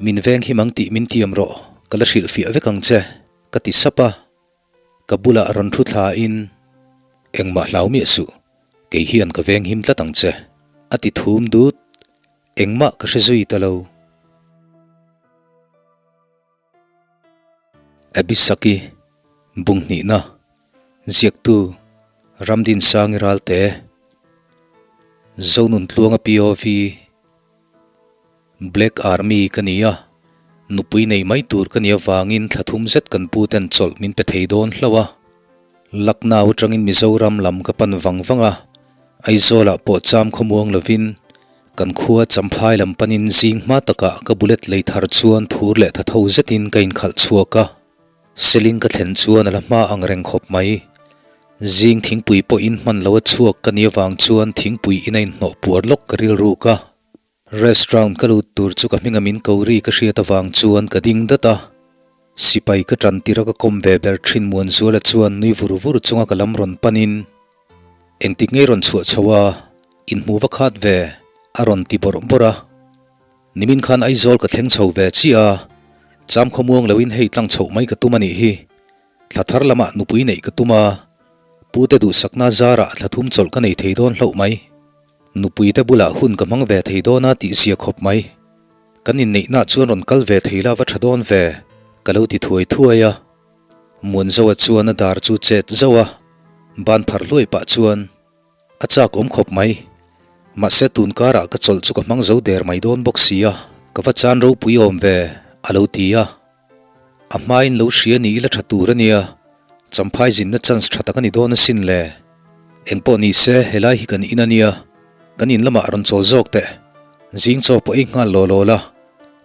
Min veng him ang tih min tiam rawh, ka la hrilhfiah vek ang che, ka ti sap a. Ka bulah rawn thu thla in, Engmah hlau miah suh, kei hian ka veng him tlat ang che, a ti thum dut. Engmah ka hre zui ta lo. Abisaki, Bunghnihna, Ziaktu, Ramdinsangi Ralte, Zonuntluanga POV, Black Army ka ni a, nupui nei mai tur ka nih avangin thla thum zet kan pu ten chawlh min pe thei dawn hlauh a. Lucknow atangin Mizoram lam ka pan vang vang a, Aizawlah pawh cham khawmuang lovin kan khua Champhai lam panin zing hma takah ka bullet lei thar chuan phur leh tha tho zetin ka inkhalh chhuak a. Seling ka thlen chuan a la hma ang reng khawp mai. Zing thingpui pawh in hman lo a chhuak ka nih avang chuan thingpui in a inhnawh puar lawk ka rilruk a. Restaurant ka lut tur chu ka hminga min ko ri ka hriat avang chuan ka ding dat a. Sipai ka tan tir a ka kawm ve ber thin Muanzuala chuan nui vur vur chunga ka lam rawn panin, Engtik ngei rawn chhuah chho a, inhmu va khat ve, a rawn ti bawrh bawrh a. Nimin khan Aizawl ka thleng chho ve chiah a, cham khawmuang loin hei tlang chhoh mai ka tum a nih hi. Thla thar lamah nupui neih ka tum a, pute duhsakna zarah thla thum chawlh ka nei thei dawn hlauh mai. Nupui te bulah hun ka hmang ve thei dawn a tih zia khawp mai. Kan inneihna chuan rawn kal ve thei la va tha dawn ve, ka lo ti thuai thuai a. Muanzoa chuan a dar chu chet zauh a, ban phar hluai pah chuan a chak awm khawp mai. Mahse tun karah ka chawlh chu ka hmang zo der mai dawn bawk si a, ka va chan ropui awm ve, a lo ti a. A hmain lo hria ni ila tha tur a nia, Champhai zinna chance tha tak a ni dawn asin le. Engpawh ni se helai hi kan in a nia, kan in lamah rawn chawl zawk teh. Zing chaw pawh ei nghal law law la,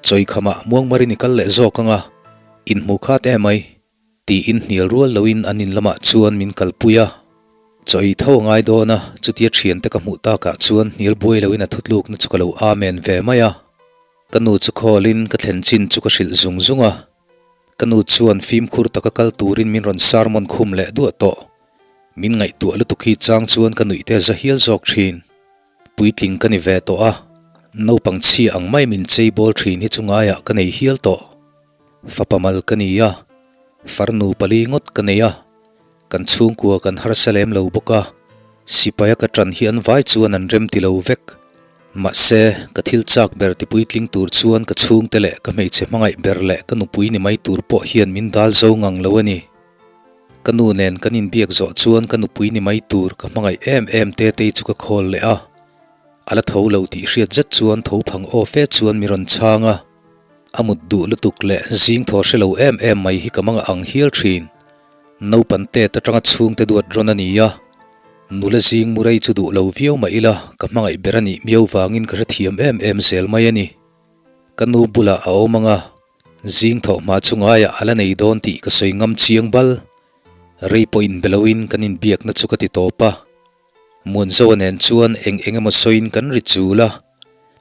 chawi khamah muangmarin i kal leh zawk ang a, inhmu khat emai. Tiin hnial rual loin an in lamah chuan min kalpui a, chaw ei tho a ngai dawn a, chutia thiante ka hmuh takah chuan hnial buai loin a thutlukna chu ka lo amen ve mai a. Ka nu chu khawlin ka thlen chin chu ka hrilh zung zung a, ka nu chuan fimkhur taka kal turin min rawn sermon khum leh duah tawh. Min ngaihtuah lutuk hi chang chuan ka nuih te za hial zawk thin. Puitling ka ni ve tawh a, naupang chhia ang mai min chei bawl thin hi chu ngaiah ka nei hial tawh. Fapa mal ka ni a, farnu pali ngawt ka nei a, kan chhungkua kan harsa lem lo bawk a, sipaia ka ṭan hi an vai chuan an rem ti lo vek. Mahse, ka thil chak ber ti puitling tur chuan ka chhungte leh ka hmeichhe hmangaih ber leh ka nupui ni mai tur pawh hian min dal zo ngang lo a ni. Ka nu nen kan inbiak zawh chuan ka nupui ni mai tur ka hmangaih em em Tetei chu ka khawl leh a, a la tho lo tih hriat zet chuan tho phang aw fe chuan mi rawn chhang a. A mut duh lutuk leh zing thaw hre lo em em mai hi ka manga ang hial thin. Naupan tet atanga chhungte duat rawn a ni a, nula zing murei chu duh lo viau mah ila ka hmangaih ber a nih miau vangin ka hrethiam em em zel mai a ni. Ka nu bulah a awm ang a, zing thawh hma chu ngaiah a la nei dawn tih ka sawi ngam chiang bal. Rei pawh inbe loin kan inbiakna chu ka ti tawp a. Muanzoa nen chuan eng eng emaw sawiin kan ri chul a,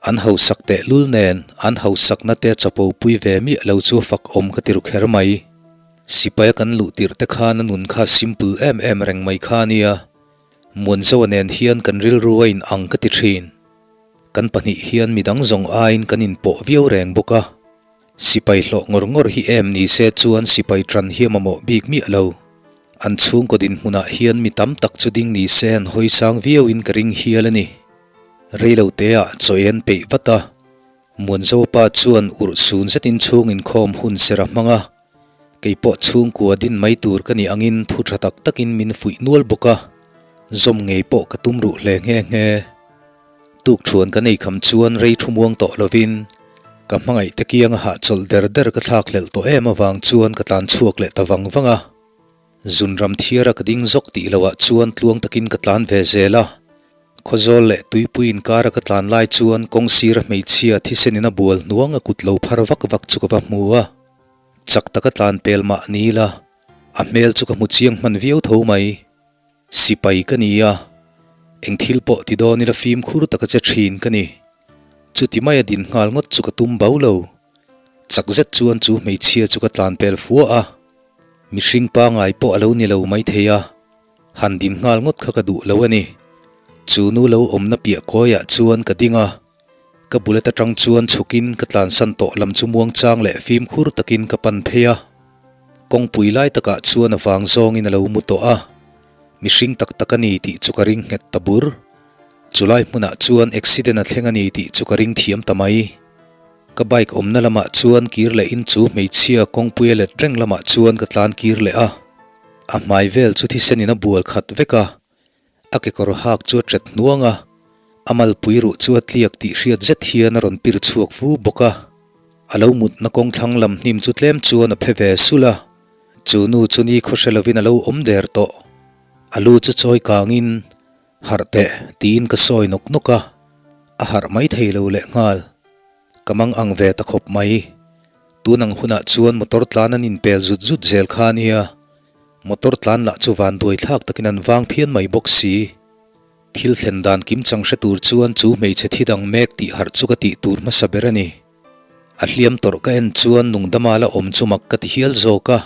an hausak tehlul nen an hausakna te chapo pui ve miah lo chu fak awm ka ti ru kher mai. Sipaia kan luh tirh te khan a nun kha simple em em reng mai kha a nia, Muanzoa nen hian kan rilru a in ang ka ti thin. Kan pahnih hian midang zawng aiin kan inpawh viau reng bawk a, Sipai hlawh ngawr ngawr hi em ni se chuan sipai ṭan hi a mamawh bik miah lo. An chhungkaw dinhmunah hian mi tam tak chu ding ni se an hawi sang viauin ka ring hial a ni. Reilo teah chaw en peih vat a, Muanzopa chuan urh sun zetin chhung inkhawm hun ser a hmang a, kei pawh chhungkua din mai tur ka nih angin thu ṭha tak takin min fuih nual bawk a, zawm ngei pawh ka tum ruh hle nghe nghe. Tukṭhuan kan ei kham chuan rei thu muang tawh lovin ka hmangaih te kianga hahchawlh der der ka thlak hlelh tawh em avang chuan ka tlan chhuak leh ta vang vang a. Zunram thiara ka ding zawk tih loah chuan tluang takin ka tlan ve zel a. Khawzawl leh tuipui inkara ka tlan lai chuan kawng sira hmeichhia thisenin a bual hnuang a kut lo phar vak vak chu ka va hmu a. Chak taka tlan pel mah ni ila a hmel chu ka hmu chiang hman viau tho mai. Sipai ka ni a, eng thil pawh ti dawn ila fimkhur taka che thin ka ni. Chuti maia din nghal ngawt chu ka tum bo lo. Chak zet chuan chu hmeichhia chu ka tlan pel fua a, mihring pangai pawh a lo ni lo maithei a, han din nghal ngawt kha ka duh lo a ni. Chu nu lo awmna piah kawiah chuan ka ding a. Ka bullet atang chuan chhukin ka tlansan tawh lam chu muangchang leh fimkhur takin ka pan phei a. Kawngpui lai takah chuan a vang zawngin a lo mu tawh a, mihring tak tak a ni tih chu ka ring nghet ta bur. Chulai hmunah chuan accident a thleng a ni tih chu ka ring thiam ta mai. Ka bike awmna lamah chuan kir lehin chu hmeichhia kawngpui a let reng lamah chuan ka tlan kir leh a. A hmai vel chu thisen in a bual khat vek a, A kekawr hak chu a ṭet hnuang a, a malpui ruh chu a tliak tih hriat zet hian a rawn pir chhuak fu bawk a. A lo mutna kawng thlang lam hnim chu tlem chuan a phe ve sulh a, chu nu chu ni khaw hre lovin a lo awm der tawh. A lu chu chawi kangin, Harh teh, tiin ka sawi nawk nawk a, a harh mai thei lo lehnghal. Ka mang ang ve ta khawp mai. Tun ang hunah chuan motor tlan an inpel zut zut zel kha a nia. Motor tlan lah chu van duai thlak takin an vang phian mai bawk si. Thil thlen dan kim chang hre tur chuan chu hmeichhe thi dang mek tih harh chu ka tih tur hmasa ber a ni. A hliam tawrh ka en chuan nungdama la awm chu mak ka ti hial zawk a.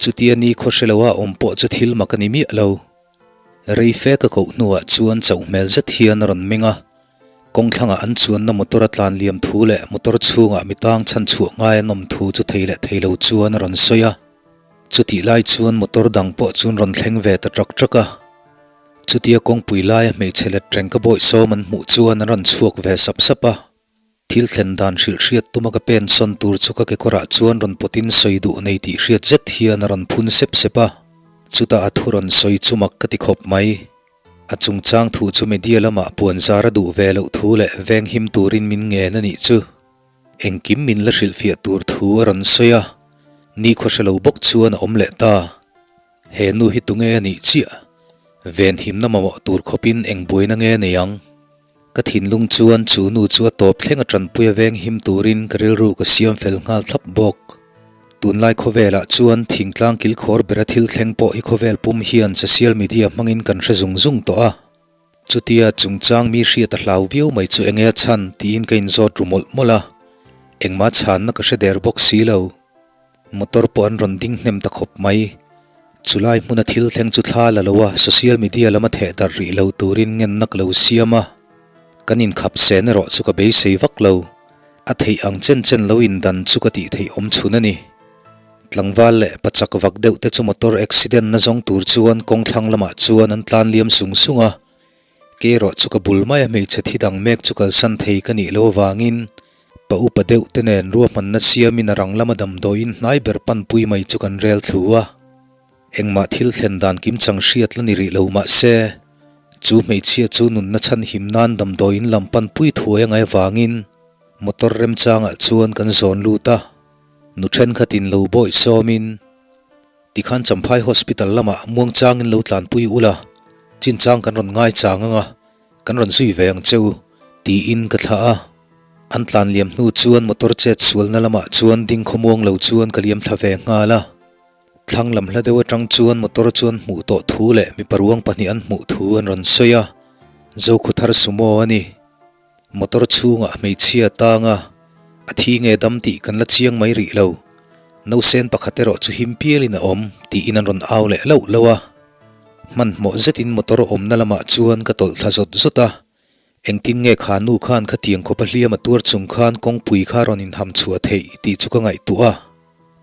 Chutia ni khaw hre loa awm pawh chu thil mak a ni miah lo. Rei fe ka koh hnuah chuan chauh hmel zet hian a rawn meng a. Kawngthlangah an chuanna motor a tlan liam thu leh motor chhungah mi tang chhan chhuah ngai an awm thu chu thei leh thei lo chuan a rawn sawi a. Chutih lai chuan motor dang pawh chuan rawn thleng ve ta ṭak ṭak a. Chutia kawngpui laia hmeichhe let reng ka bawihsawm an hmuh chuan an rawn chhuak ve sap sap a. Thil thlen dan hrilh hriat tuma ka pen sawn tur chu ka kekawrah chuan rawn pawtin sawi duh nei tih hriat zet hian a rawn phun sep sep a. Chutah a thu rawn sawi chu mak ka ti khawp mai. A chungchang thu chu media lamah puan zar a duh ve loh thu leh venghim turin min ngen a nih chu. Engkim min la hrilhfiah tur thu a rawn sawi a, nikhua hre lo bawk chuan a awm leh ta. He nu hi tunge a nih chiah? Venhimna mamawh tur khawpin eng buaina nge nei ang? Ka thinlung chuan chu nu chu a tawp thleng a tanpui a veng him turin ka rilru ka siam fel nghal thlap bawk. Tunlai khawvelah chuan thingtlang kilkhawr bera thil thleng pawh hi khawvel pum hian social media hmangin kan hre zung zung tawh a. Chutia chungchang mi hriat a hlau viau mai chu enge a chhan tiin ka inzawt ru mawlh mawlh a, engmah chhanna ka hre der bawk si lo. Motor pawh an rawn ding hnem ta khawp mai. Chulai hmuna thil thleng chu thla la lo a, social media lama theh darh rih lo turin ngenna ka lo siam a. Kan inkhap sen erawh chu ka beisei vak lo. A theih ang chen chen lo indan chu ka tih theih awm chhun a ni. Tlangval leh pachak vak deuh te chu motor accident na zawng tur chuan kawng thlang lamah chuan an tlan liam sung sung a. Kei erawh chu ka bul mai a hmeichhe thi dang mek chu kalsan thei ka nih loh avangin Pa upa deuh te nen ruahmanna siamin a rang lama damdawiin hnai ber panpui mai chu kan rel thlu a. Engmah thil thlen dan kimchang hriat la ni rih lo mah se, chu hmeichhia chu nunna chhan him nan damdawiin lam panpui thuai a ngai avangin motor remchangah chuan kan zawn lut a. Nu thenkhatin lo bawih sawmin. Tikhan Champhai Hospital lamah muangchangin lo tlanpui ula, chinchang kan rawn ngaichang anga kan rawn zui ve ang che u, tiin ka thlah a. An tlan liam hnu chuan motor chet sualna lamah chuan ding khawmuang lo chuan ka liam thla ve nghal a. Thlang lam hla deuh atang chuan motor chuan hmuh tawh thu leh mipa ruang pahnih an hmuh thu an rawn sawi a, Zokhawthar Sumo a ni. Motor chhungah hmeichhia tang a, a thi nge dam tih kan la chiang mai rih lo. Nausen pakhat erawh chu him pialin a awm tiin an rawn au leh lauh lauh a. Hmanhmawh zetin motor awmna lamah chuan ka tawlh thla zawt zawt a, engtin nge kha nu khan khatiang khawpa hliam a tuar chung khan kawngpui kha rawn inham chhuah theih tih chu ka ngaihtuah a,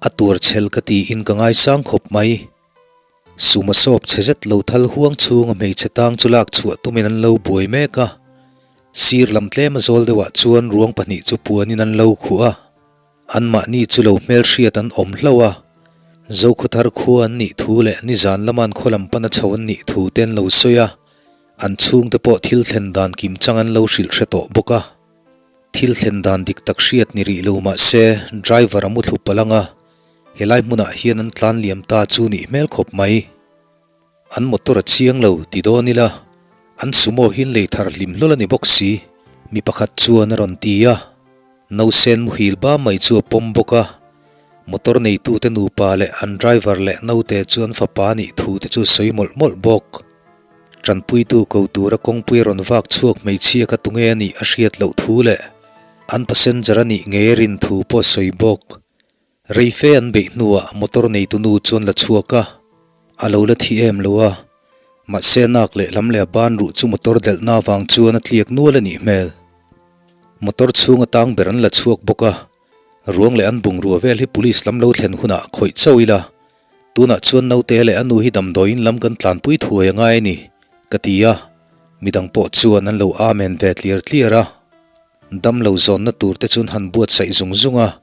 a tuar chhel ka tiin ka ngaisang khawp mai. Suma sawp chhe zet lo thal huang chhunga hmeichhe tang chu lak chhuah tumin an lo buai mek a, sir lam tlem a zawl deuhah chuan ruang pahnih chu puanin an lo khuh a, anmahni chu lo hmelhriat an awm hlauh a, Zokhawthar khua an nih thu leh nizan lama an khaw lam pana chho an nih thu te an lo sawi a, an chhungte pawh thil thlen dan kim chang an lo hrilh hre tawh bawk a. Thil thlen dan dik tak hriat ni rih lo mah se driver a mu thlu palh ang a, Helai hmunah hian an tlan liam ta chu nih hmel khawp mai. An motor a chiang lo ti dawn ila, an sumo hi lei thar hlim hlawl a ni bawk si, mi pakhat chuan a rawn ti a. Nausen muhil ba mai chu a pawm bawk a, motor neitute nupa leh an driver leh naute chu an fapa nih thu te chu sawi mawlh mawlh bawk. Tanpuitu ko tura kawngpui a rawn vak chhuak hmeichhia kha tunge a nih a hriat loh thu leh an passenger a nih ngei a rin thu pawh a sawi bawk. Rei fe an beih hnuah motor neitu nu chuan la chhuak a, a lo la thi em lo a, mahse nak leh lam leh a ban ruh chu motor delhna avang chuan a tliak nual a nih hmel. Motor chhung atang ber an la chhuak bawk a, ruang leh an bungrua vel hi police lam lo thlen hunah khawih chauh ila, tunah chuan naute leh a nu hi damdawiin lam kan tlanpui thuai a ngai a ni, ka ti a, midang pawh chuan an lo amen ve tliar tliar a. Damlo zawnna tur te chuan han buatsaih zung zung a,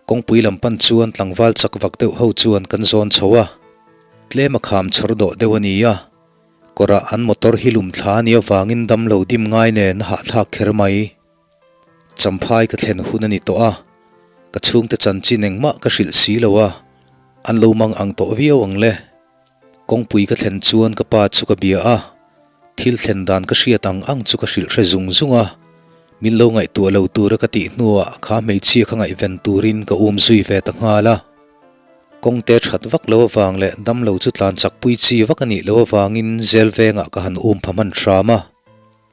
kawngpui lam pan chuan tlangval chak vak deuh ho chuan kan zawn chho a, tlem a kham chhawr dawh deuh a ni a. Kawrah an motor hi lum thla a nih avangin damlo dim ngai nen a hahthlak kher mai. Champhai ka thlen hun a ni tawh a, ka chhungte chanchin engmah ka hrilh si lo a, an lo mang ang tawh viau ang le. Kawngpui ka thlen chuan ka pa chu ka bia a, thil thlen dan ka hriat ang ang chu ka hrilh hre zung zung a, min lo ngaihtuah lo tura ka tih hnuah kha hmeichhia kha ngaihven turin ka um zui ve ta nghal a. Kawngte that vak lo avang leh damlo chu tlan chak pui chi vak a nih loh avangin zel vengah ka han um pha hman hram a.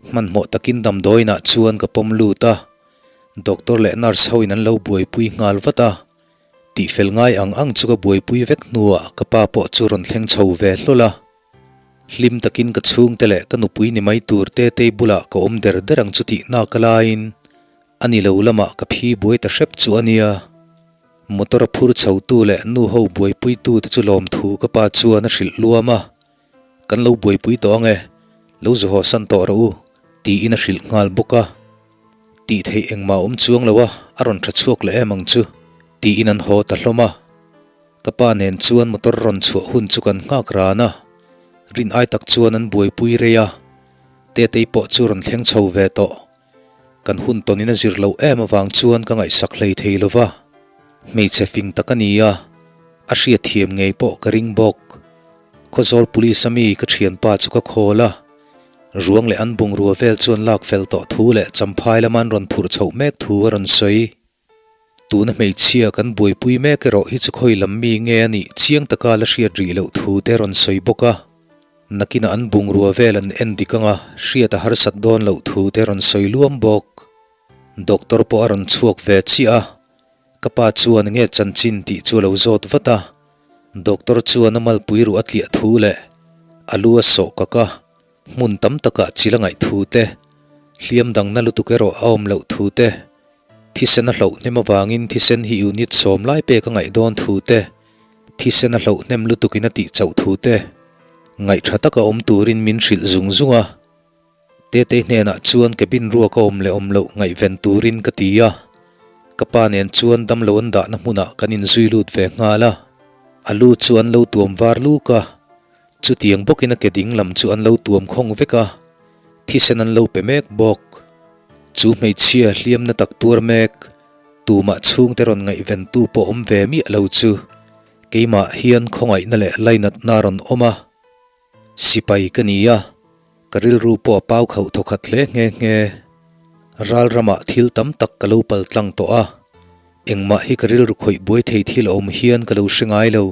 Hmanhmawh takin damdawiinah chuan ka pawm lut a, doctor leh nurse hoin an lo buaipui nghal vat a. Tihfel ngai ang ang chu ka buaipui vek hnuah ka pa pawh chu rawn thleng chho ve hlawl a. Hlim takin ka chhungte leh ka nupui ni mai tur Tetei bulah ka awm der der ang chu tih nak alaiin a ni lo lamah ka phi buai ta hrep chu a nia. Motor a phur chhotu leh nu ho buaipuitu te chu lawmthu ka pa chuan a hrilh luam a, Kan lo buaipui tawh ang e, lo zu haw san tawh rawh u, tiin a hrilh nghal bawk a. Tih theih engmah awm chuang lo a, a rawn tha chhuak leh em ang chu, tiin an haw ta hlawm a. Ka pa nen chuan motor rawn chhuah hun chu kan nghak ran a, rin ai tak chuan an buaipui rei a, Tetei pawh chu rawn thleng chho ve tawh. Kan hun tawnin a zir loh em avang chuan ka ngaihsak hlei thei lo va, hmeichhe fing tak a ni a, a hriatthiam ngei pawh ka ring bawk. Khawzawl Police a mi ka thianpa chu ka khawl a, ruang leh an bungrua vel chuan lak fel tawh thu leh champhai lama an rawn phurh chhoh mek thu a rawn sawi. Tuna hmeichhia kan buaipui mek erawh hi chu khawi lam mi nge a nih chiang taka la hriat rih loh thu te rawn sawi bawk a. Nakinah an bungrua vel an en dik anga hriat a harsat dawn loh thu te rawn sawi luam bawk. Doctor pawh a rawn chhuak ve chiah a, ka pa chuan nge chanchin tih chu a lo zawt vat a. Doctor chuan a malpui ruh a tliah thu leh a lu a sawh kak a, hmun tam takah chil a ngaih thu te, hliam dangna lutuk erawh a awm loh thu te, Thisen a hloh hnem avangin thisen hi unit sawm lai pek a ngaih dawn thu te, thisen a hloh hnem lutukin a tih chauh thu te, ngaihṭha taka awm turin min hrilh zung zung a. Tetei hnenah chuan cabin ruak a awm leh awm loh ngaihven turin ka ti a, ka pa nen chuan damlo an dahna hmunah kan inzui lut ve nghal a. A lu chu an lo tuam var luk a, chutiang bawkin a ke ding lam chu an lo tuam khawng vek a, thisen an lo pe mek bawk. Chu hmeichhia hliamna tak tuar mek, tumah chhungte rawn ngaihventu pawh awm ve miah lo chu keimah hian khawngaihna leh lainatna rawn awm a. Sipai ka ni a, ka rilru pawh a pau khauh thawkhat hle nghe nghe. Ral ramah thil tam tak ka lo pal tlang tawh a, engmah hi ka rilru khawih buai thei thil a awm hian ka lo hre ngai lo.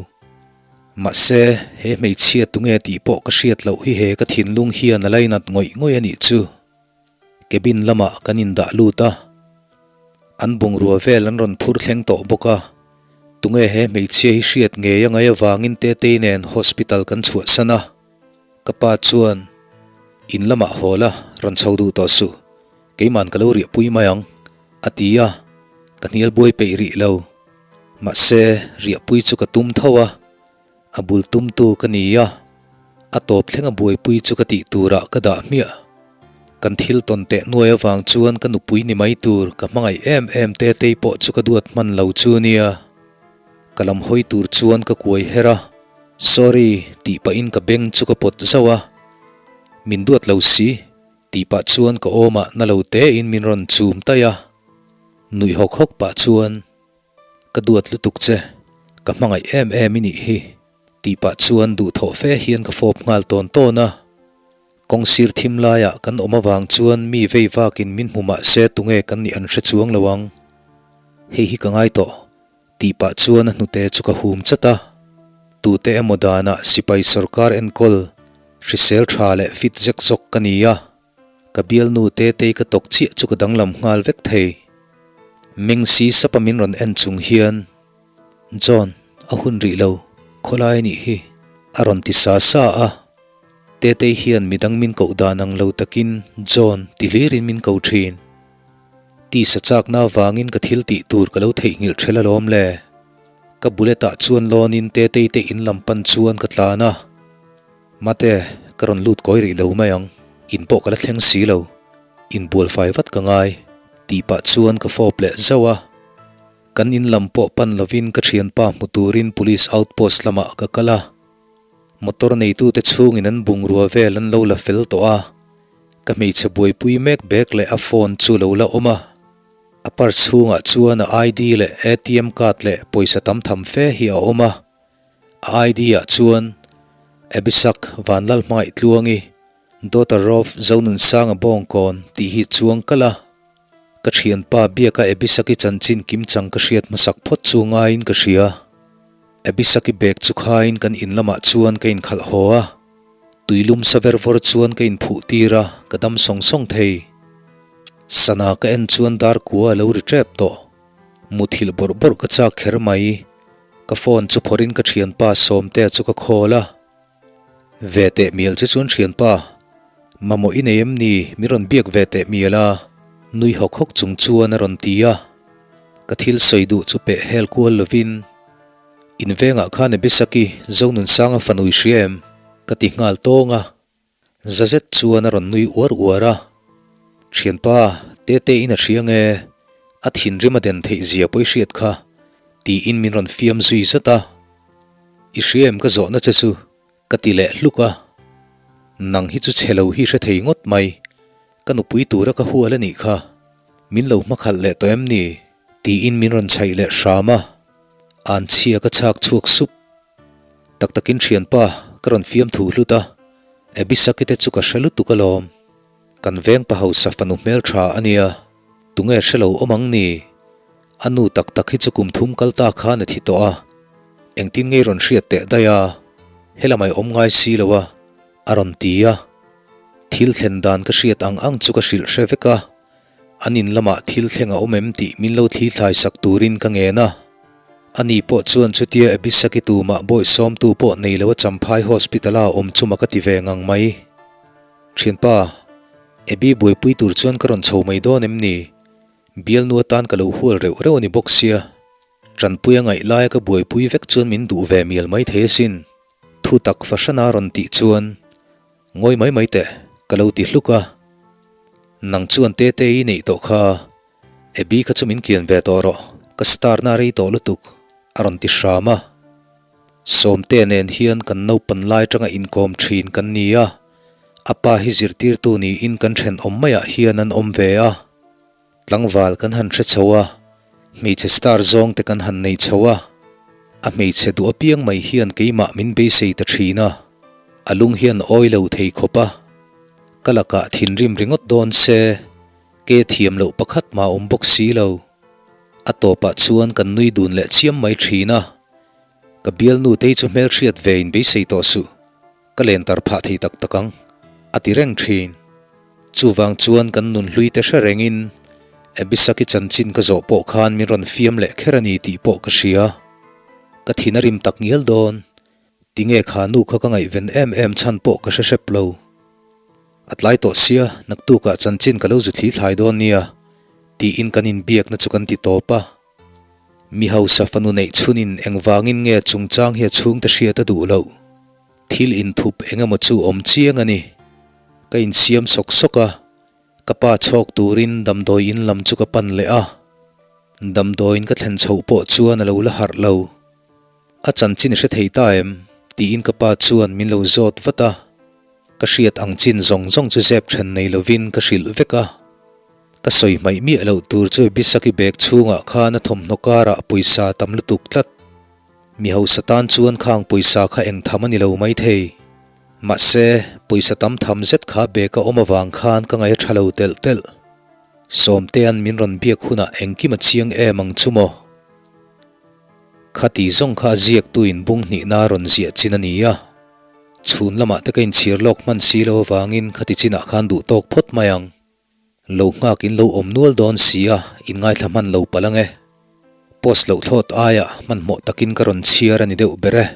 Mahse, he hmeichhia tunge tih pawh ka hriat loh hi he ka thinlung hian a lainat ngawih ngawih a nih chu. Cabin lamah kan indah lut a, an bungrua vel an rawn phur thleng tawh bawk a, tunge he hmeichhia hi hriat ngei a ngaih avangin Tetei nen hospital kan chhuahsan a, ka pa chuan in lamah haw la rawn chho duh tawh suh, keiman ka lo riahpui mai ang a ti a, ka hnial buai peih rih lo, mahse riahpui chu ka tum tho a. A bul tumtu ka ni a, a tawp thleng a buaipui chu ka tih turah ka dah hmiah. Kan thil tawn teh nuai avang chuan ka nupui ni mai tur ka hmangaih em em Tetei pawh chu ka duat hman lo chu nia. Ka lam hawi tur chuan ka kuai her a, Sorry tih pahin ka beng chu ka pawt zauh a, Min duat lo si tih pah chuan ka awmah na lo tein min rawn chum taih a, nuih hawk hawk pah chuan. Ka duat lutuk che, ka hmangaih em em i nih hi, tih pah chuan duhthawh fe hian ka fawp nghal tawn tawn a. Kawng sir thim laiah kan awm avang chuan mi vei vakin min hmu mah se tunge kan nih an hre chuang lo ang. Hei hi ka ngai tawh, tih pah chuan a hnute chu ka hum chat a. Tute emaw danah sipai sawrkar enkawl, hrisel tha leh fit zek zawk ka ni a. Ka bialnu Tetei ka tawk chiah chu ka danglam nghal vek thei. Meng si sapa min rawn en chung hian, John, a hun rih lo, khawlai a nih hi, a rawn ti sa sa a. Tetei hian midang min koh dan ang lo takin John ti hlirin min ko thin. Tisa chakna avangin ka thil tih tur ka lo theihnghilh ṭhel alawm le. Ka bullet ah chuan lawnin Tetei te in lam pan chuan ka tlan a. Mate, ka rawn lut kawi rih lo mai ang, in pawh ka la thleng si lo. Inbual fai vat ka ngai, tih pah chuan ka fawp leh zauh a. Kan in lam pawh pan lovin ka thianpa hmu turin police outpost lamah ka kal a. Motor neitute chhungin an bungrua vel an lo la fel tawh a, ka hmeichhe buaipui mek bag leh a phone chu lo la awm a. A purse chhungah chuan a ID leh ATM card leh pawisa tam tham fe hi a awm a. A ID ah chuan Abisak Vanlalhmangaih Tluangi, daughter of Zonunsanga Bawngkawn tih hi chuang kalh a. Ka thianpa biaka Abisaki chanchin kimchang ka hriat hmasak phawt chu ngaiin ka hria. Abisaki bag chu khaiin kan in lamah chuan ka inkhalh haw a. Tuilum sa ver vawr chuan ka inphuh tir a, ka dam sawng sawng thei. Sana ka en chuan dar kua a lo ri tep tawh. Muthilh bawrh bawrh ka chak kher mai. Ka phone chu phawrhin ka thianpa Sawmtea chu ka call a. Ve teh mial che chuan thianpa, mamawh i nei em ni mi rawn biak ve teh mial a? Nui hawk hawk chung chuan a rawn ti a. Ka thil sawi duh chu peh hel kual lovin, In vengah khan Abisaki Zonunsanga fanu i hria em? ka ti nghal tawng a. Za zet chuan a rawn nui uar uar a. Thianpa, Tete in a hria nge? A thinrim a den theih zia pawh i hriat kha, tiin min rawn fiam zui zat a. I hria em ka zawhna che chu? Ka ti leh hluk a. Nang hi chu chhe lo hi hre thei ngawt mai. Ka nupui tura ka hual a nih kha. Min lo hmakhalh leh tawh em ni? Tiin min rawn chhaih leh hram a. Anchhia ka chhak chhuak sup. Tak takin thianpa, ka rawn fiam thu hlut a. Abisaki te chu ka hre lutuk alawm. Kan veng pa hausa fanu hmeltha a nia, tunge hre lo awm ang ni? A nu tak tak hi chu kum thum kal ta khan a thi tawh a, engtin ngei rawn hriat teh daih a, helamai awm ngai si lo a, a rawn ti a. Thil thlen dan ka hriat ang ang chu ka hrilh hre vek a, an in lamah thil thleng a awm em tih min lo thli thlai sak turin ka ngen a. Ani pawh chuan chutia Abisaki tumah bawihsawmtu pawh nei lo a Champhai Hospital-a awm chuma ka ti ve ngang mai. Thianpa, Abby buaipui tur chuan ka rawn chho mai dawn em ni? Bialnu atan ka lo hual reuh reuh a ni bawk sia. Tanpui a ngaih laia ka buaipui vek chuan min duh ve mial mai thei asin. Thu tak fahrana rawn tih chuan, Ngawi mai mai teh, ka lo ti hluk a. Nang chuan Tete i neih tawh kha, Abby kha chu min kian ve tawh rawh, ka star na rei tawh lutuk, a rawn ti hram a. Sawmte nen hian kan naupan lai atanga inkawm thin kan ni a, a pa hi zirtirtu niin kan thenawm maiah hian an awm ve a. Tlangval kan han hre chho a, hmeichhe star zawng te kan han nei chho a, a hmeichhe duh apiang mai hian keimah min beisei ta thin a, a lung hian awi lo thei khawp a, ka lakah thinrim ringawt dawn se, ke thiam loh pakhat mah awm bawk si lo. A tawpah chuan kan nui dun leh chiam mai thin a. Ka bialnu tei chu hmelhriat ve in beisei tawh suh, ka len tar phah thei tak tak ang, a ti reng thin. Chuvang chuan kan nunhlui te hre rengin Abisaki chanchin ka zawh pawh khan min rawn fiam leh kher a ni tih pawh ka hria. Ka thin a rim tak ngial dawn, tinge kha nu kha ka ngaihven em em chhan pawh ka hre hrep lo. A tlai tawh sia, naktukah chanchin ka lo zu thli thlai dawn nia, tiin kan inbiakna chu kan ti tawp a. Mi hausa fanu neih chhunin engvangin nge chungchang hi a chhungte hriat a duh loh? Thil inthup eng emaw chu awm chiang a ni. Ka insiam sawk sawk a, ka pa chhawk turin damdawi in lam chu ka pan leh a. Damdawiin ka thlen chhoh pawh chuan a lo la harh lo. A chanchin i hre thei ta em? tiin ka pa chuan min lo zawt vat a. Ka hriat ang chin zawng zawng chu zep then nei lovin ka hrilh vek a. Ka sawi hmaih miah loh tur chu Bisaki bag chhungah khan a thawmhnaw karah pawisa tam lutuk tlat. Mi hausa tan chuan khang pawisa kha eng tham a ni lo maithei. Mahse, pawisa tam tham zet kha bag a awm avang khan ka ngaih a tha lo telh telh. Sawmtea'n min rawn biak hunah engkim a chiang em ang chu maw? Khati zawng kha a ziaktuin bung hnihna a rawn ziah chin a ni a. Chhun lamah te ka inchhir lawk hman si lo avangin khati chinah khan duh tawk phawt mai ang. Lo nghak in lo awm nual dawn si a, in ngaithla hman lo palh ang e. Post loh thlawt aiah hmanhmawh takin ka rawn chhiar a ni deuh ber e.